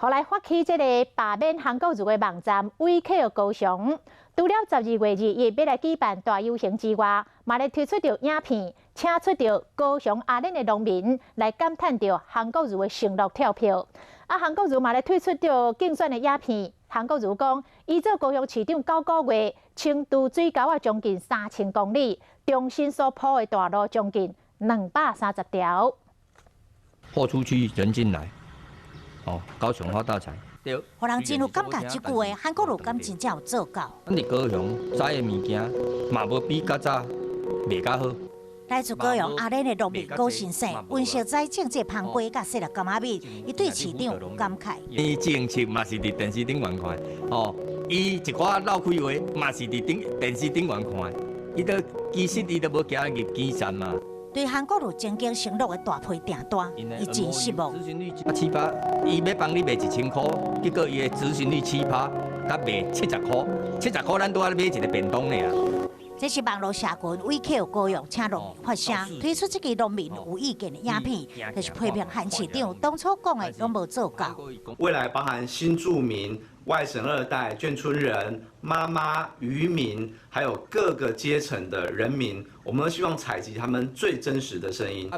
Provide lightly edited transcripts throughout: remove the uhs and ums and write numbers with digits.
予來發起這个罷免韓國瑜的網站威克高雄，除了12月21欲來舉辦大遊行之外，嘛咧推出著影片，請出著高雄阿蓮的農民來感嘆著韓國瑜的承諾跳票。啊，韓國瑜嘛咧推出著競選的影片，韓國瑜講，伊做高雄市長9個月，清除水溝仔將近3000公里，重新所鋪的大路將近230條。貨出去，人進來。哦，高雄發大財。予人真有感覺，這句話韓國瑜敢真正有做到？咱佇高雄栽的物件，嘛無比較早賣較好。來自高雄阿蓮的農民高先生，溫熟知種這番瓜佮細粒柑仔蜜，伊對市長有感慨。伊政策嘛是佇電視頂懸看，哦，伊一寡漏開話嘛是佇頂電視頂懸看，伊都其實伊都無行入基層嘛。對韓國瑜曾經承諾的大批訂單，伊真失望。啊，7%，伊欲幫你賣1000箍，結果伊的執行率7趴，才賣70箍，70箍咱拄仔買一个便當爾。這是網路社群威克高雄請農民發聲，推出這个農民有意見的影片，就是批評韓市長當初講的攏無做到。未來包含新住民、外省二代、眷村人、媽媽、漁民，還有各個階層的人民，我們都希望採集他們最真實的聲音。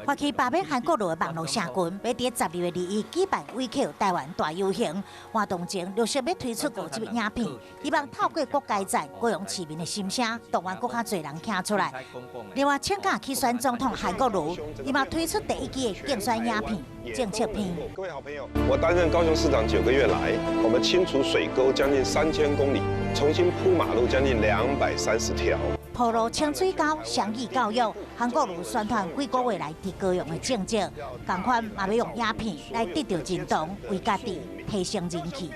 發起罷免韓國瑜的網路社群，欲佇12月21舉辦威克台灣大遊行，活動前陸續欲推出五輯影片，希望透過各階層高雄市民的心聲，動員閣較濟人站出來。另外，請假去選總統韓國瑜，伊嘛推出第一支的競選影片政策片。各位好朋友，我擔任高雄市長9個月來，我們清除水溝將近3000公里，重新鋪馬路將近230條。鋪路清水溝，雙語教育，韓國瑜宣傳幾個月來佇高雄的政績，仝款嘛欲用影片來得著認同，為家己提升人氣。